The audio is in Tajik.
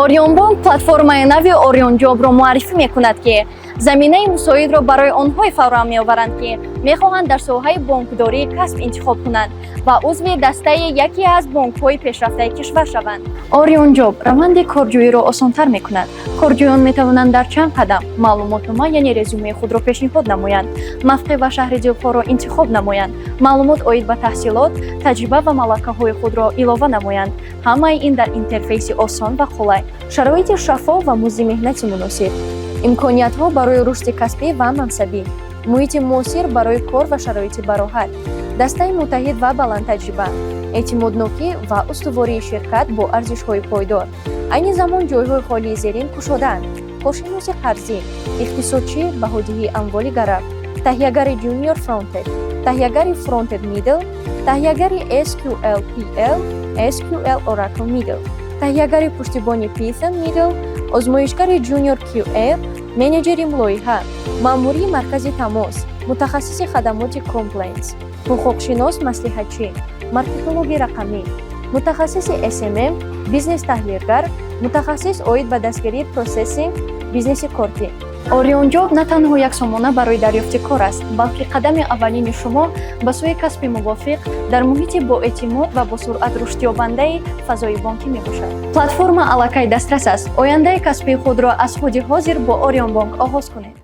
Орионбонк платформаи нави Орионҷобро муаррифӣ мекунад, ки заминаи мусоидро барои онҳое фароҳам меоваранд, ки мехоҳанд дар соҳаи бонкдорӣ касб интихоб кунанд ва узви дастаи яке аз бонкҳои пешрафтаи кишвар шаванд. Орионҷоб раванди корҷӯиро осонтар мекунад. Корҷӯён метавонанд дар чанд қадам маълумотнома, яъне резюмеи худро пешниҳод намоянд, мавқеъ ва шаҳри дилхоҳро интихоб намоянд, маълумот оид ба таҳсилот, таҷриба ва малакаҳои худро илова намоянд. Ҳамаи ин дар интерфейси осон ва қулай, шароити шаффоф ва музди меҳнати муносиб, имкониятҳо барои рушди касбӣ ва мансабӣ, муҳити муосир барои кор ва шароити бароҳат, дастаи муттаҳид ва баландтаҷриба, эътимоднокӣ ва устувории ширкат бо арзишҳои пойдор. Айни замон ҷойҳои холии зерин кушодаанд: коршиноси қарзӣ, иқтисодчӣ, баҳодиҳии амволи гарав, таҳиягари junior frontend, таҳиягари frontend middle, таҳиягари SQL PL, SQL Oracle middle, таҳиягари пуштибони Python middle, озмоишгари junior QA, менеҷери лоиҳа, маъмурии маркази тамос, мутахассиси хадамоти compliance, ҳуқуқшинос маслиҳатчӣ, маркетологи рақамӣ, мутахассиси SMM, бизнес-таҳлилгар, мутахассис оид ба дастгирии процессинг бизнеси кортӣ. Орионҷоб на танҳо як сомона барои дарёфти кор аст, балки қадами аввалини шумо ба сӯи касби мувофиқ дар муҳити боэътимод ва босуръат рушдёбандаи фазои бонкӣ мебошад. Платформа аллакай дастрас аст. Ояндаи касбии худро аз худи ҳозир бо Орионбонк оғоз кунед.